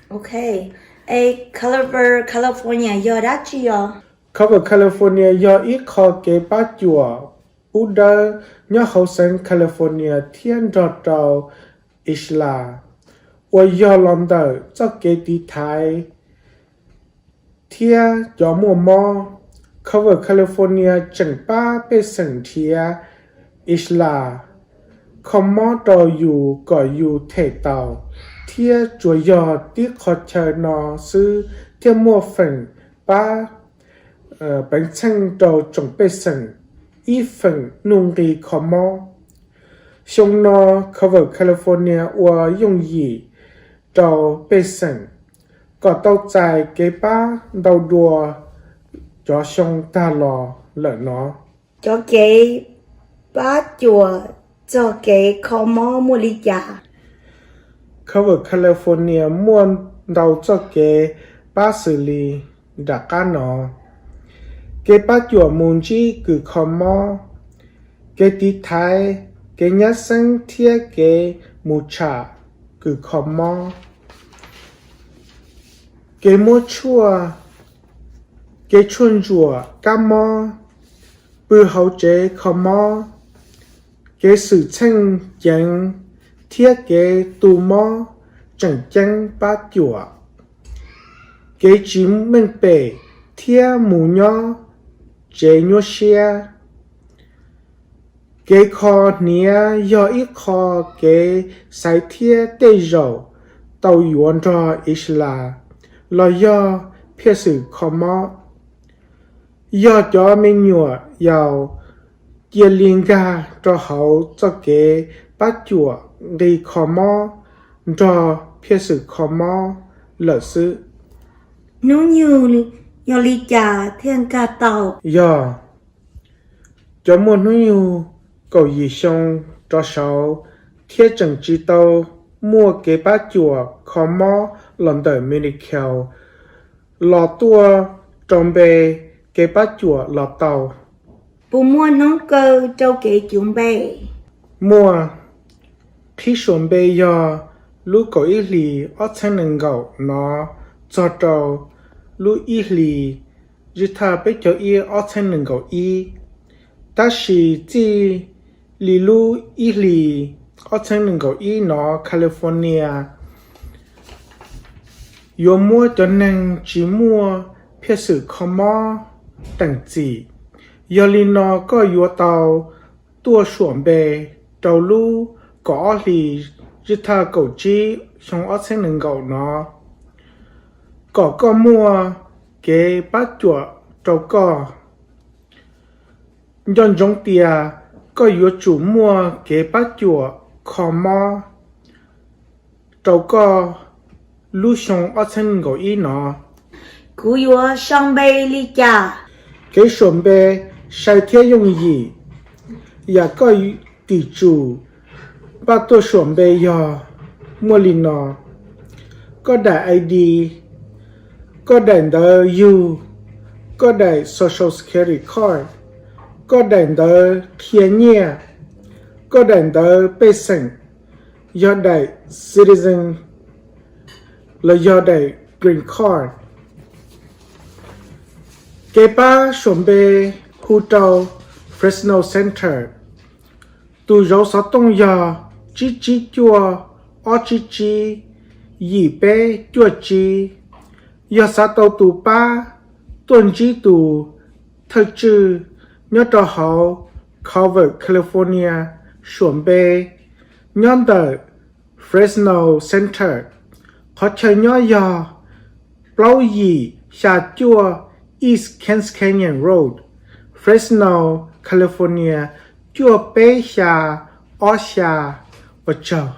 Ok, es Culver California yog dab tsi os? Culver California yog ib qho kev pab cuam pub dawb nyob hauv xeev California thiab nrog rau Isla, uas yog los ntawm txoj kev tiv thaiv thiab cov muaj mob. Culver California tseem pab pej xeem nrhiav Isla kho mob rau yus kom yus them tau, thiab tsuas yog tib qho chaw no xwb thiaj muaj feem pab peev txheej rau tsoom pej xeem ib feem nuj nqi kho mob. Xyoo no Culver California ua yooj yim rau pej xeem kom tau txais kev pab ntau dua cov xyoo tag los lawm no. Cov kev pab cuam txog kev kho mob muaj li cas? Culver California muaj ntau txoj kev pab xws li nram qab no: kev pab cuam mus ntsib kws kho mob, kev tiv thaiv, kev nyab xeeb thiab kev mus tsham kws kho mob, kev muab tshuaj, kev tshuaj ntsuam kab mob, pw hauv tsev kho mob, kev xwm txheej ceev, thiab kev tu mob tseem ceeb pab cuam, kev tsis meej pem thiab mus nyob tsev nyuaj siab. Kev kho hniav yog ib qho kev xaiv thiab tej zaum tau yuav nrog Isla los yog phiaj xwm kho mob. Yog cov me nyuam yaus cia li nkag rau hauv txoj kev pab cuam nqi kho mob nrog phiaj xwm kho mob lawm xwb. Hnub nyoog yog li cas thiaj nkag tau? Yog cov muaj hnub nyoog kaum yim xyoo rov saud thiab tseem tsis tau muaj kev pab cuam kho mob los ntawm Medi-Cal los tuaj rau npe kev pab cuam los tau. Puas muaj hnub kaw rau kev cuv npe? Muaj. Qhib suam npe yog lub kaum ib hlis ob txhiab nees nkaum no txog rau lub ib hlis zij thaj peb caug ib ob txhiab nees nkaum ib. Tab sis txij li lub ib hlis ob txhiab nees nkaum ib no California yuav muab cov neeg tsis muaj phiaj xwm kho mob teem txim. Yog li no koj yuav tau tuaj suam npe rau lub kaum ob hlis zij thaj kaum tsib xyoo ob txhiab nees nkaum no kom koj muaj kev pab cuam rau koj. Nco ntsoov tias koj yuav tsum muaj kev pab cuam kho mob rau koj lub xyoo ob txhiab nees nkaum ib no. Kuv yuav sau npe li cas? Kev suam npe sai thiab yooj yim yam koj tim tsum npaj tuaj suam npe yog muaj li no: koj daim I D, koj daim ntawv yug, koj daim Social Security card, koj daim ntawv qhia nyiaj, koj daim ntawv pej xeem, yog daim citizen los yog daim green card. Kev pab suam npe hu rau Fresno Center. Tus zauv xov tooj yog tsib tsib cuaj ob tsib tsib yim peb cuaj tsib. Yog xav tau tus pab tuaj ntsib tus thawj tswj nyob rau hauv Culver, California suam npe nyob ntawm Fresno Center. Qhov chaw nyob yog plaub yim xya cuaj East Kent Canyon Road, Fresno, California cuaj peb xya ob xya. Ua tsaug.